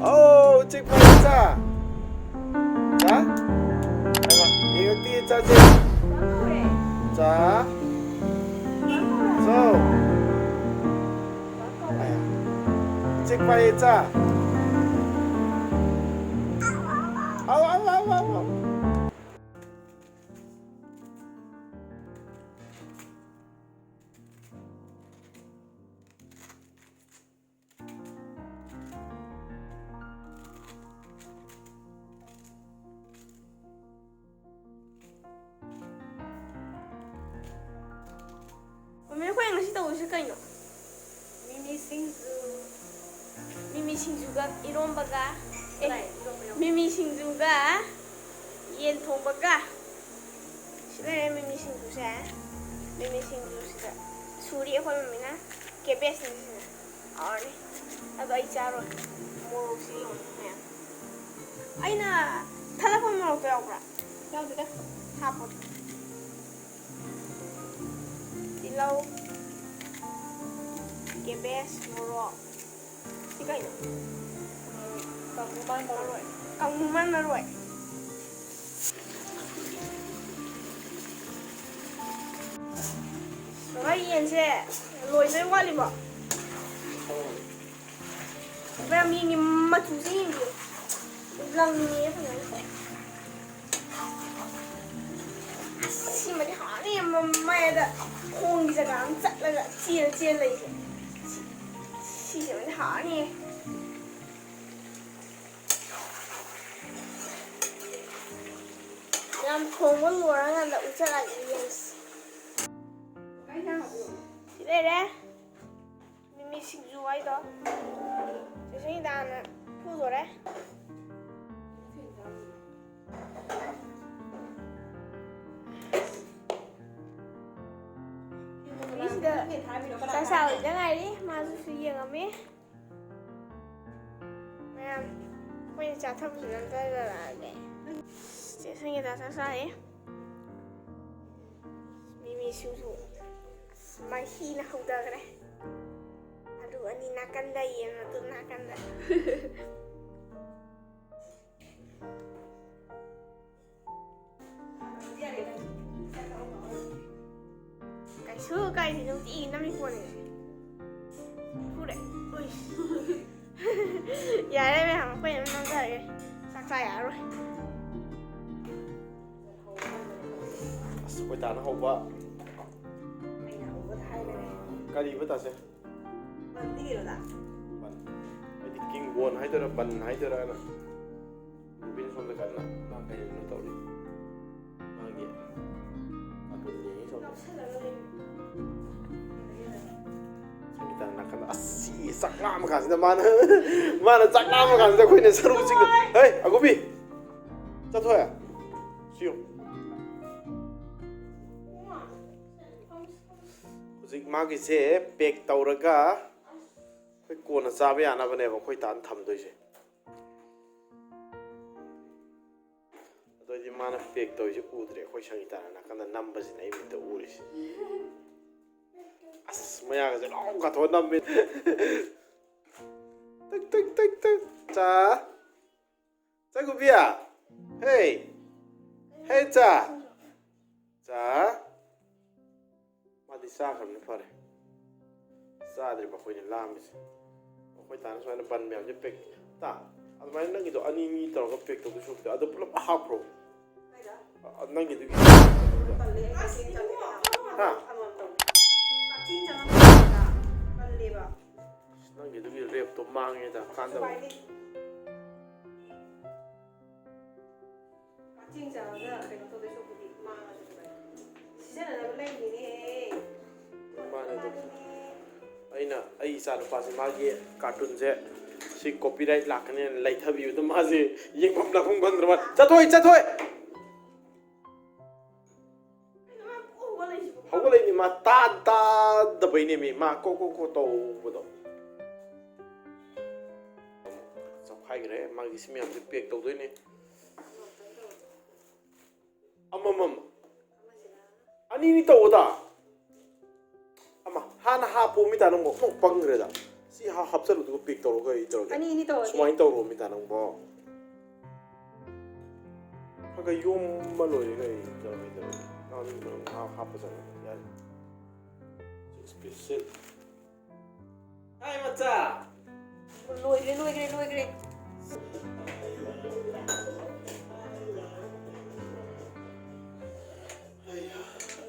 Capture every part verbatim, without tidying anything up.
ꯑꯧ, ꯎꯆꯦꯛ ꯐꯥꯏ ꯏꯆꯥ꯫ ꯏꯆꯥ? ꯍꯩꯃꯥ, ꯌꯦꯡꯉꯛꯇꯦ ꯏꯆꯥꯁꯦ꯫ ꯏꯆꯥ꯫ ꯏꯆꯥꯎ꯫ ꯑꯌꯥ꯫ ꯎꯆꯦꯛ ꯐꯥꯏ ꯏꯆꯥ꯫ ꯑꯧ, ꯑꯧ, ꯑꯧ, ꯑꯧ, ꯑꯧ꯫ ꯃꯃꯤ, ꯑꯩꯈꯣꯏ ꯉꯁꯤ ꯇꯧꯗꯣꯏꯁꯦ ꯀꯩꯅꯣ? ꯃꯤꯃꯤ ꯁꯤꯡꯖꯨ꯫ ꯃꯤꯃꯤ ꯁꯤꯡꯖꯨꯒ ꯏꯔꯣꯝꯕꯒ, ꯑꯦ, ꯀꯗꯥꯏ ꯏꯔꯣꯝꯕ ꯌꯥꯎ-, ꯃꯤꯃꯤ ꯁꯤꯡꯖꯨꯒ ꯌꯦꯟ ꯊꯣꯡꯕꯒ꯫ ꯁꯤ ꯂꯩꯔꯦ ꯃꯤꯃꯤ ꯁꯤꯡꯖꯨꯁꯦ꯫ ꯃꯤꯃꯤ ꯁꯤꯡꯖꯨꯁꯤꯗ ꯁꯨꯔꯤ ꯑꯩꯈꯣꯏ ꯃꯃꯤꯅ꯫ ꯀꯦꯕꯦꯖꯅꯤ ꯁꯤꯅ꯫ ꯍꯥꯎꯔꯅꯤ꯫ ꯑꯗꯣ ꯑꯩ ꯆꯥꯔꯣꯏ꯫ ꯃꯣꯔꯣꯛꯁꯤ ꯌꯦꯡꯉꯣ ꯃꯌꯥꯝ꯫ ꯑꯩꯅ ꯊꯠꯂꯛꯄ ꯃꯣꯔꯣꯛꯇꯣ ꯌꯥꯎꯕ꯭ꯔꯥ? ꯌꯥꯎꯗꯦꯗ꯫ ꯍꯥꯞꯄꯣ꯫ ꯇꯤꯜꯍꯧ, ꯀꯦꯕꯦꯖ, ꯃꯣꯔꯣꯛ꯫ ꯁꯤ ꯀꯩꯅꯣ? ꯀꯥꯡꯉꯧ ꯃꯥꯟꯕ ꯃꯔꯣꯏ꯫ ꯀꯥꯡꯉꯧ ꯃꯥꯟꯕ ꯃꯔꯣꯏ꯫ ꯀꯀꯥ, ꯌꯦꯟꯁꯦ ꯂꯣꯏꯗꯣꯏ ꯋꯥꯠꯂꯤꯕꯣ? ꯃꯌꯥꯝ ꯌꯦꯡꯒꯦ, ꯃꯆꯨꯁꯦ ꯌꯦꯡꯒꯦ꯫ ꯂꯪꯉꯦ ꯐꯖꯅ꯫ ꯑꯁ, ꯁꯤꯃꯗꯤ ꯍꯥꯎꯅꯤ꯫ ꯃ-, ꯃꯌꯥꯏꯗ ꯈꯣꯡꯒꯤ ꯖꯒꯥ ꯑꯃ ꯆꯠꯂꯒ ꯆꯦꯜ ꯆꯦꯜ ꯂꯩꯁꯦ꯫ ꯁꯤ-, ꯁꯤꯁꯤꯃꯗꯤ ꯍꯥꯎꯅꯤꯌꯦ꯫ ꯌꯥꯝ ꯊꯣꯡꯕ ꯂꯣꯏꯔꯀꯥꯟꯗ ꯎꯠꯆꯔꯛꯑꯒꯦ ꯌꯦꯡꯁꯤ꯫ ꯁꯤ ꯂꯩꯔꯦ꯫ ꯃꯤꯃꯤ ꯁꯤꯡꯖꯨ ꯍꯥꯏꯗꯣ꯫ ꯆꯦ ꯁꯪꯒꯤꯇꯥꯅ ꯐꯨꯗꯣꯔꯦ꯫ ꯃꯤꯁꯤꯗ ꯆꯥꯛ ꯆꯥꯕꯗ ꯉꯥꯏꯔꯤ꯫ ꯃꯥꯁꯨ ꯁꯤ ꯌꯦꯡꯉꯝꯃꯤ꯫ ꯃꯌꯥꯝ ꯑꯩꯈꯣꯏꯅ ꯆꯥꯊꯕꯁꯨ ꯅꯝꯖꯔꯛꯑꯒꯦ꯫ ꯆꯦ ꯁꯪꯒꯤꯇꯥ ꯆꯥꯛ ꯆꯥꯔꯤ꯫ ꯃꯤꯃꯤ ꯁꯤꯡꯖꯨ꯫ ꯑꯁ, ꯃꯍꯤꯅ ꯍꯧꯊꯈ꯭ꯔꯦ꯫ ꯑꯅꯤ ꯅꯥꯀꯟꯗ ꯌꯦꯡꯉꯣ, ꯑꯗꯨ ꯅꯥꯀꯟꯗ꯫ ꯀꯩꯁꯨ ꯀꯥꯏꯗꯦ, ꯅꯨꯡꯇꯤꯒꯤ ꯅꯝꯃꯤ ꯄꯣꯠꯅꯤ꯫ ꯐꯨꯔꯦ꯫ ꯎꯏꯁ꯫ ꯌꯥꯔꯦ ꯃꯌꯥꯝ, ꯑꯩꯈꯣꯏ ꯑꯗꯨꯝ ꯅꯝꯊꯔꯒꯦ꯫ ꯆꯥꯛ ꯆꯥ ꯌꯥꯔꯔꯣꯏ꯫ ꯑꯁ, ꯑꯩꯈꯣꯏ ꯇꯥꯅ ꯍꯧꯕ꯫ ꯑꯩꯅ ꯍꯧꯕꯗ ꯍꯥꯏꯕꯅꯦ꯫ ꯀꯔꯤꯕ ꯇꯥꯁꯦ? ꯕꯟꯗꯤ ꯀꯩꯅꯣꯗ? ꯕꯟ꯫ ꯑꯩꯗꯤ ꯀꯤꯡꯕꯣꯟ ꯍꯥꯏꯗꯣꯏꯔꯥ, ꯕꯟ ꯍꯥꯏꯗꯣꯏꯔꯥꯅ꯫ ꯅꯨꯄꯤꯅ ꯁꯣꯝꯗ ꯀꯟꯅ ꯃꯥ ꯀꯩꯅꯣ ꯇꯧꯔꯤ꯫ ꯃꯥꯒꯤ ꯑꯗꯨ ꯌꯦꯡꯉꯤ ꯁꯣꯝꯗ꯫ ꯅꯞꯁꯜꯂꯒ ꯂꯩ꯫ ꯁꯣꯝꯒꯤ ꯇꯥꯅ ꯅꯥꯀꯟꯗ꯫ ꯑꯁ, ꯁꯤ ꯆꯥꯛ ꯂꯥꯝꯃ ꯀꯥꯟꯁꯤꯗ ꯃꯥꯅ, ꯃꯥꯅ ꯆꯥꯛ ꯂꯥꯝꯃ ꯀꯥꯟꯁꯤꯗ ꯑꯩꯈꯣꯏꯅ ꯁꯔꯨ ꯆꯤꯛꯂ-, ꯍꯩ, ꯑꯒꯨꯕꯤ! ꯆꯠꯊꯣꯛꯑꯦ꯫ ꯁꯤꯌꯨ꯫ ꯍꯧꯖꯤꯛ ꯃꯥꯒꯤꯁꯦ ꯄꯦꯛ ꯇꯧꯔꯒ ꯑꯩꯈꯣꯏ ꯀꯣꯟꯅ ꯆꯥꯕ ꯌꯥꯅꯕꯅꯦꯕ ꯑꯩꯈꯣꯏ ꯇꯥꯟ ꯊꯝꯗꯣꯏꯁꯦ꯫ ꯑꯗꯨ ꯑꯣꯏꯗꯤ ꯃꯥꯅ ꯄꯦꯛ ꯇꯧꯔꯤꯁꯦ ꯎꯗ꯭ꯔꯦ꯫ ꯑꯩꯈꯣꯏ ꯁꯪꯒꯤꯇꯥꯅ ꯅꯥꯀꯟꯗ ꯅꯝꯕꯁꯤꯅ ꯑꯩ ꯃꯤꯠꯇ ꯎꯔꯤꯁꯦ꯫ ꯑꯁ, ꯃꯌꯥꯒꯁꯦ ꯂꯣꯡ ꯀꯥꯊꯣꯛꯑ ꯅꯝꯃꯦ꯫ ꯇꯛ, ꯇꯛ, ꯇꯛ, ꯇꯛ꯫ ꯆꯥ꯫ ꯆꯥꯒꯨꯕꯤꯌꯥ꯫ ꯍꯦ꯫ ꯍꯦ, ꯆꯥ꯫ ꯆꯥ꯫ ꯃꯥꯗꯤ ꯆꯥꯈ꯭ꯔꯕꯅꯤ, ꯐꯔꯦ꯫ ꯆꯥꯗ꯭ꯔꯤꯕ ꯑꯩꯈꯣꯏꯅ ꯂꯥꯝꯃꯤꯁꯦ꯫ ꯑꯩꯈꯣꯏ ꯇꯥꯅ ꯁꯨꯃꯥꯏꯅ ꯕꯟ ꯃꯌꯥꯝꯁꯦ ꯄꯦꯛ-, ꯇꯥ, ꯑꯗꯨꯃꯥꯏꯅ ꯅꯪꯒꯤꯗꯣ ꯑꯅꯤ ꯑꯅꯤ ꯇꯧꯔꯒ ꯄꯦꯛ ꯇꯧꯗꯣꯏ ꯁꯔꯨꯛꯇꯤ ꯑꯗꯨ ꯄꯨꯂꯞ ꯍꯥꯞꯈ꯭ꯔꯣ꯫ ꯀꯥꯏꯗ? ꯑ, ꯅꯪꯒꯤꯗꯨꯒꯤ ꯇꯜꯂꯦ, ꯀꯛꯆꯤꯡ ꯆꯪꯉꯛꯄꯗ꯫ ꯍꯥ? ꯑꯃꯃꯝ ꯇꯧꯒꯦ꯫ ꯀꯛꯆꯤꯡ ꯆꯪꯉꯛꯄꯗ ꯇꯜꯂꯦꯕ꯫ ꯑꯁ, ꯅꯪꯒꯤꯗꯨꯒꯤ ꯔꯦꯞꯇꯣ ꯃꯥꯡꯉꯦꯗ, ꯀꯥꯟꯗꯕ꯫ ꯎꯄꯥꯏ ꯂꯩꯇꯦ꯫ ꯀꯛꯆꯤꯡ ꯆꯪꯉꯒ ꯀꯩꯅꯣ ꯇꯧꯗꯣꯏ ꯁꯔꯨꯛꯄꯨꯗꯤ ꯃꯥꯡꯉꯁꯨ ꯐꯔꯦ꯫ ꯁꯤꯖꯤꯟꯅꯅꯕ ꯂꯩꯔꯤꯅꯦꯍꯦ꯫ ꯃꯥꯅꯦ ꯑꯗꯨ꯫ ꯃꯥꯅꯦ꯫ ꯑꯩꯅ ꯑꯩ ꯏꯆꯥ ꯅꯨꯄꯥꯁꯦ ꯃꯥꯒꯤ ꯀꯥꯔꯇꯨꯟꯁꯦ ꯁꯤ ꯀꯣꯄꯤꯔꯥꯏꯠ ꯂꯥꯛꯀꯅꯦꯅ ꯂꯩꯊꯕꯤꯕꯗ ꯃꯥꯁꯦ ꯌꯦꯡꯐꯝ ꯂꯥꯛꯐꯝ ꯈꯪꯗ꯭ꯔ ꯃꯥ-, ꯆꯠꯊꯣꯛꯑꯦ, ꯆꯠꯊꯣꯛꯑꯦ! ꯀꯩꯅꯣ ꯃꯥ ꯀꯣꯛ ꯍꯧꯒꯠꯂꯛꯏꯁꯤꯕꯣ? ꯍꯧꯒꯠꯂꯛꯏꯅꯦ ꯃꯥ, ꯇꯥ-, ꯇꯥꯗꯕꯩꯅꯦꯃꯤ ꯃꯥ ꯀꯣ ꯀꯣ ꯀꯣ ꯇꯧꯕꯗꯣ꯫ ꯆꯞꯈꯥꯏꯈ꯭ꯔꯦ꯫ ꯃꯥꯒꯤ ꯁꯤ ꯃꯌꯥꯝꯁꯦ ꯄꯦꯛ ꯇꯧꯗꯣꯏꯅꯦ꯫ ꯑꯃꯃꯝ꯫ ꯑꯅꯤꯅꯤ ꯇꯧꯑꯣꯗ꯫ ꯑꯃ ꯍꯥꯟꯅ ꯍꯥꯞꯄꯣ ꯃꯤ ꯇꯥꯅ ꯑꯃꯨꯛ ꯑꯃꯨꯛ ꯄꯪꯈ꯭ꯔꯦꯗ꯫ ꯁꯤ ꯍꯥ-, ꯍꯥꯞꯆꯜꯂꯨ, ꯑꯗꯨꯒ ꯄꯦꯛ ꯇꯧꯔꯣ꯫ ꯀꯩ ꯇꯧꯔꯒꯦ? ꯑꯅꯤ ꯑꯅꯤ ꯇꯧꯔꯗꯤ꯫ ꯁꯨꯃꯥꯏꯅ ꯇꯧꯔꯣ, ꯃꯤꯇꯥ, ꯅꯪꯕꯣ꯫ ꯈꯔ ꯈꯔ ꯌꯣꯝꯃ ꯂꯣꯏꯔꯦ, ꯀꯩ ꯇꯧꯔꯒꯦ, ꯇꯧꯔꯒꯦ? ꯉꯥ, ꯉꯥ ꯍꯥꯞꯄ ꯆꯪꯉꯦ꯫ ꯌꯥꯔꯦ꯫ Six piece ꯁꯦ꯫ ꯍꯥꯏ, ꯃꯆꯥ꯫ ꯂꯣꯏꯈ꯭ꯔꯦ, ꯂꯣꯏꯈ꯭ꯔꯦ, ꯂꯣꯏꯈ꯭ꯔꯦ꯫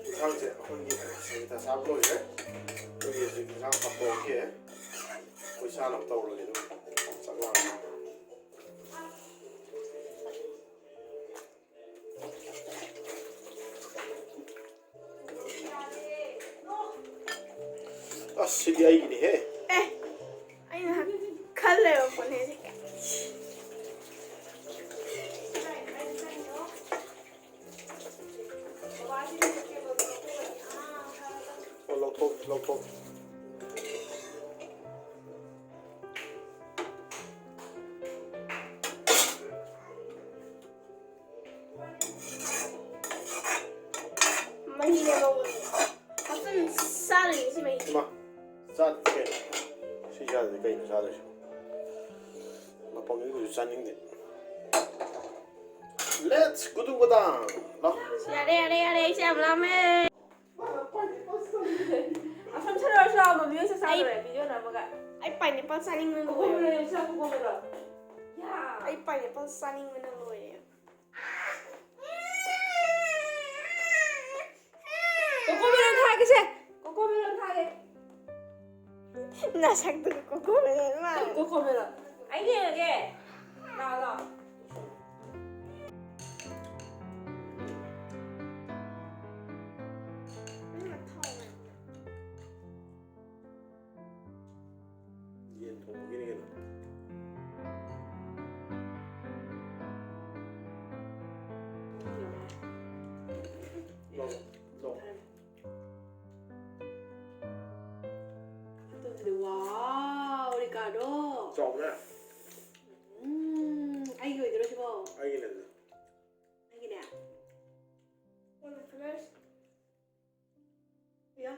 ꯏꯟꯁꯥꯡꯁꯦ ꯑꯩꯈꯣꯏꯒꯤ ꯁꯤꯡ ꯆꯥꯕ ꯂꯣꯏꯈ꯭ꯔꯦ꯫ ꯑꯩꯈꯣꯏꯒꯤ ꯍꯧꯖꯤꯛ ꯏꯟꯁꯥꯡ ꯍꯥꯞꯄꯛꯑꯒꯦ꯫ ꯑꯩꯈꯣꯏ ꯆꯥꯅꯕ ꯇꯧꯔꯒꯦ ꯑꯗꯨꯝ꯫ ꯆꯥꯛ ꯂꯥꯝꯃꯦ꯫ ꯑꯁ, ꯁꯤꯗꯤ ꯑꯩꯒꯤꯅꯤꯍꯦ꯫ ꯑꯦ, ꯑꯩꯅ ꯈꯜ ꯂꯩꯔꯛꯄꯅꯦ ꯁꯤ꯫ ꯑꯣ, ꯂꯧꯊꯣꯛ, ꯂꯧꯊꯣꯛ꯫ ꯃꯍꯤꯅꯦ ꯉꯧꯕꯅꯦ꯫ ꯐꯖꯅ ꯆꯥꯗꯣꯏꯅꯦ ꯁꯤ ꯃꯍꯤ꯫ ꯏꯃꯥ, ꯆꯥꯗꯦ ꯀꯩꯅꯣ? ꯁꯤ ꯆꯥꯗ꯭ꯔꯗꯤ ꯀꯩꯅꯣ ꯆꯥꯗꯣꯏꯁꯤꯕꯣ? ꯃꯄꯪꯗꯤ ꯀꯩꯁꯨ ꯆꯥꯅꯤꯡꯗꯦ꯫ Let's ꯒꯨꯗꯨ ꯒꯨꯗꯥꯡ꯫ ꯂꯥꯎ꯫ ꯌꯥꯔꯦ, ꯌꯥꯔꯦ, ꯌꯥꯔꯦ, ꯑꯩꯁꯦ ꯌꯥꯝ ꯂꯥꯝꯃꯦ꯫ ꯑꯁꯣꯝ ꯁꯥꯟꯅꯔꯁꯨ ꯂꯥꯛꯑꯣ, ꯃꯃꯤ ꯍꯣꯏꯁꯨ ꯆꯥꯗꯣꯔꯦ, ꯑꯩ video ꯅꯝꯃꯒ꯫ ꯑꯩ pineapple ꯆꯥꯅꯤꯡꯕꯅ ꯂꯣꯏꯔꯦ꯫ ꯀꯣꯀꯣꯃꯦꯂꯣꯟ ꯆꯥ, ꯀꯣꯀꯣꯃꯦꯂꯣꯟ꯫ ꯌꯥ꯫ ꯑꯩ pineapple ꯆꯥꯅꯤꯡꯕꯅ ꯂꯣꯏꯔꯦ꯫ ꯀꯣꯀꯣꯃꯦꯂꯣꯟ ꯊꯥꯒꯦꯁꯦ꯫ ꯀꯣꯀꯣꯃꯦꯂꯣꯟ ꯊꯥꯒꯦ꯫ ꯅꯁꯛꯇꯨꯒ ꯀꯣꯀꯣꯃꯦꯂꯣꯟ ꯃꯥꯜꯂꯦ꯫ ꯀꯣꯀꯣꯃꯦꯂꯣꯟ꯫ ꯑꯩ ꯌꯦꯡꯉꯒꯦ꯫ ꯂꯥꯛꯑꯣ, ꯂꯥꯛꯑꯣ꯫ ꯌꯦꯟ ꯊꯣꯡꯕꯒꯤꯅꯤ ꯀꯩꯅꯣ꯫ ꯂꯥꯎ, ꯂꯥꯎ꯫ ꯋꯥꯎ, ꯔꯤꯀꯥꯔꯗꯣ꯫ ꯆꯥꯎꯕ꯭ꯔꯥ? ꯎꯝ, ꯑꯩꯒꯤ ꯑꯣꯏꯗꯣꯏꯔꯣ ꯁꯤꯕꯣ? ꯑꯩꯒꯤꯅꯦ ꯑꯗꯨꯗꯤ꯫ ꯑꯩꯒꯤꯅꯦ? ꯌꯥ꯫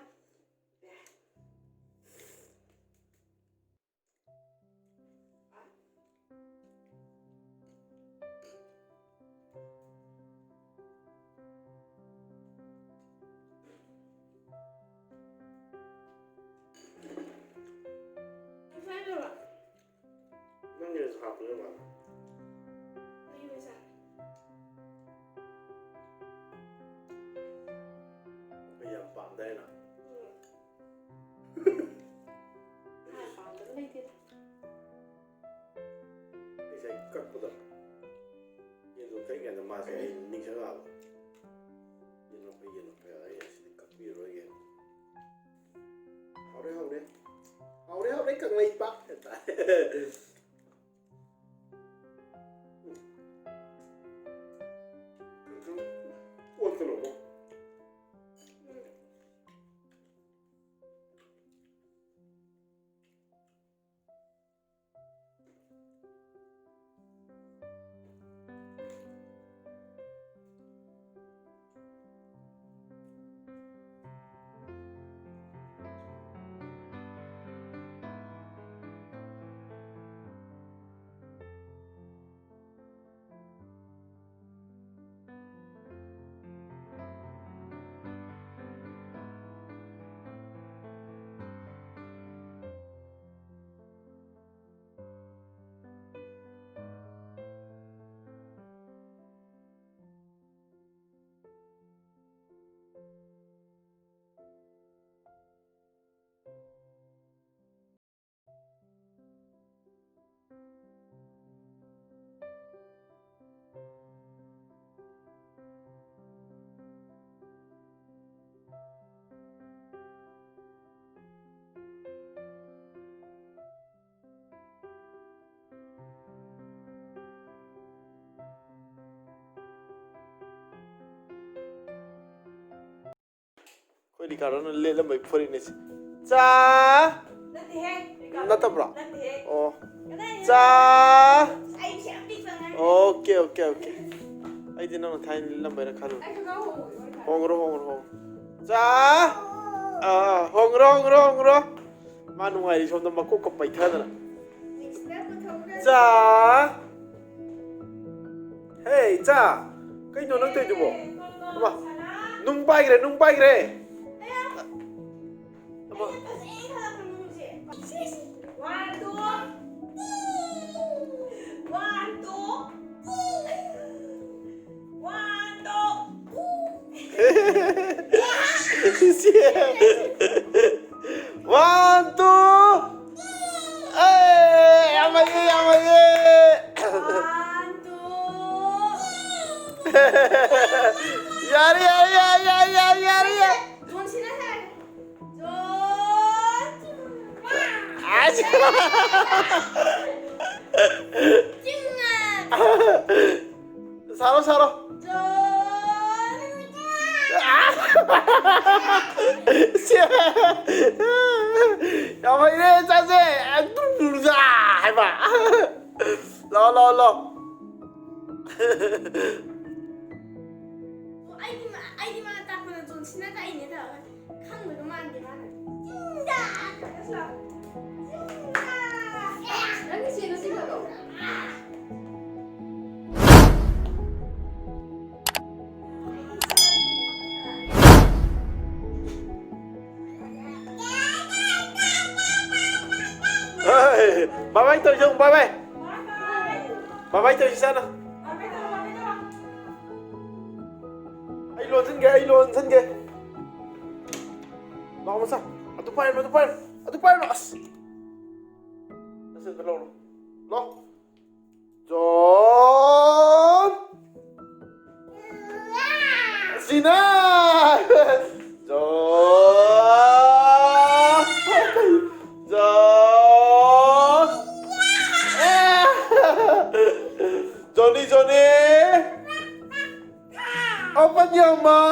ꯍꯥꯞꯄꯅꯦ ꯃꯥꯅ꯫ ꯑꯩ ꯌꯥꯝ ꯄꯥꯝꯗꯥꯏꯅ꯫ ꯉꯁꯥꯏ ꯀꯛꯄꯗꯣ ꯌꯦꯟꯗꯣ ꯀꯛꯏꯉꯩꯗ ꯃꯥꯁꯦ ꯑꯩ ꯅꯤꯡꯁꯤꯡꯉꯛꯑꯕ꯫ ꯌꯦꯟ ꯂꯧꯕ, ꯌꯦꯟ ꯂꯧꯕ ꯌꯥꯔꯦ, ꯑꯩ ꯑꯁꯤꯗꯤ ꯀꯛꯄꯤꯔꯔꯣꯏꯒꯦ꯫ ꯍꯥꯎꯔꯦ, ꯍꯥꯎꯔꯦ꯫ ꯍꯥꯎꯔꯦ, ꯍꯥꯎꯔꯦ, ꯀꯪꯂꯩꯄꯥꯛ ꯍꯥꯏꯇꯥꯔꯦ꯫ ꯎꯝ꯫ ꯈꯤꯇꯪ ꯑꯣꯠꯀꯅꯨꯀꯣ꯫ ꯑꯩꯈꯣꯏ ꯔꯤꯀꯥꯔꯗꯣꯅ ꯂꯤꯠꯂꯝꯕꯒꯤ ꯐꯨꯔꯤꯠꯅꯤ ꯁꯤ꯫ ꯆꯥ! ꯅꯠꯇꯦꯍꯦ, ꯔꯤꯀꯥꯔꯗꯣ ꯅꯠꯇꯕ꯭ꯔꯣ? ꯅꯠꯇꯦꯍꯦ꯫ ꯑꯣ꯫ ꯀꯗꯥꯏꯗꯩꯅꯣ? ꯆꯥ! ꯑꯩ ꯄꯩꯁꯥ ꯌꯥꯝ ꯄꯤꯛꯄ ꯑꯉꯥꯡꯅꯦ꯫ Okay, okay, okay. ꯑꯩꯗꯤ ꯅꯪꯅ ꯊꯥꯏꯅ ꯂꯤꯠꯂꯝꯕꯩꯔ ꯈꯜꯂꯨꯔꯦ꯫ ꯑꯩ ꯈꯪꯍꯧ ꯍꯧꯔꯣꯏ, ꯍꯣꯏ, ꯍꯣꯏ꯫ ꯍꯣꯡꯉꯨꯔꯣ, ꯍꯣꯡꯉꯨꯔꯣ, ꯍꯣꯡꯉꯨꯔꯣ꯫ ꯆꯥ! ꯑꯥ, ꯍꯣꯡꯉꯨꯔꯣ, ꯍꯣꯡꯉꯨꯔꯣ, ꯍꯣꯡꯉꯨꯔꯣ꯫ ꯃꯥ ꯅꯨꯡꯉꯥꯏꯔꯤ ꯁꯣꯝꯗ ꯃꯀꯣꯛꯀ ꯄꯩꯊꯗꯅ꯫ ꯆꯥ! ꯍꯦ, ꯏꯆꯥ! ꯀꯩꯅꯣ ꯅꯪ ꯇꯧꯔꯤꯗꯨꯕꯣ? ꯑꯃ, ꯅꯨꯡ ꯄꯥꯏꯈ꯭ꯔꯦ, ꯅꯨꯡ ꯄꯥꯏꯈ꯭ꯔꯦ! ꯑꯃ, ꯌꯥꯔꯦ, ꯌꯥꯔꯦ, ꯌꯥꯔꯦ, ꯌꯥꯔꯦ, ꯌꯥꯔꯦ, ꯌꯥꯔꯦ, ꯌꯥꯔꯦ꯫ ꯖꯣꯟ ꯁꯤꯅꯥ ꯁꯥꯔꯦ꯫ ꯖꯣꯟ꯫ ꯑꯁ! ꯆꯤꯡꯉꯥ꯫ ꯁꯥꯔꯣ, ꯁꯥꯔꯣ꯫ ꯖꯣꯟ꯫ ꯁꯦ꯫ ꯌꯥꯝ ꯍꯩꯔꯦ, ꯆꯥꯁꯦ꯫ ꯍꯥꯏꯕ꯫ ꯂꯥꯛꯑꯣ, ꯂꯥꯛꯑꯣ, ꯂꯥꯛꯑꯣ꯫ ꯑꯩꯗꯤ ꯃꯥ-, ꯑꯩꯗꯤ ꯃꯥ ꯇꯥꯛꯄꯗ ꯖꯣꯟ ꯁꯤꯅꯥ ꯇꯥꯛꯏꯅꯦ ꯇꯧꯔꯒ ꯈꯪꯗꯣꯏꯒ ꯃꯥꯟꯗꯦ ꯃꯥꯅ꯫ ꯆꯤꯡꯗ! ꯆꯤꯡꯗ! ꯅꯪꯒꯤ ꯆꯦꯗꯣ ꯆꯤꯡꯈꯠꯂꯣ꯫ ꯍꯦ, ꯕꯥꯏ ꯕꯥꯏ ꯇꯧꯔꯤꯁꯦ, ꯕꯥꯏ ꯕꯥꯏ꯫ ꯕꯥꯏ ꯕꯥꯏ ꯇꯧꯔꯤꯁꯦ ꯆꯠꯂꯣ꯫ ꯑꯩ ꯂꯣꯟꯁꯤꯟꯒꯦ, ꯑꯩ ꯂꯣꯟꯁꯤꯟꯒꯦ꯫ ꯂꯥꯛꯑꯣ ꯃꯆꯥ꯫ ꯑꯗꯨ ꯄꯥꯏꯔꯨꯅꯨ, ꯑꯗꯨ ꯄꯥꯏꯔꯨꯅꯨ, ꯑꯗꯨ ꯄꯥꯏꯔꯨꯅꯨ꯫ ꯑꯁ꯫ ꯑꯁꯤ ꯑꯝꯇ ꯂꯧꯔꯣ꯫ ꯂꯥꯛꯑꯣ꯫ ꯖꯣꯟ! ꯁꯤꯅꯥ! ꯖꯣꯟ! ꯖꯣꯟ! ꯑꯦ! Johnny, Johnny! Open your mouth!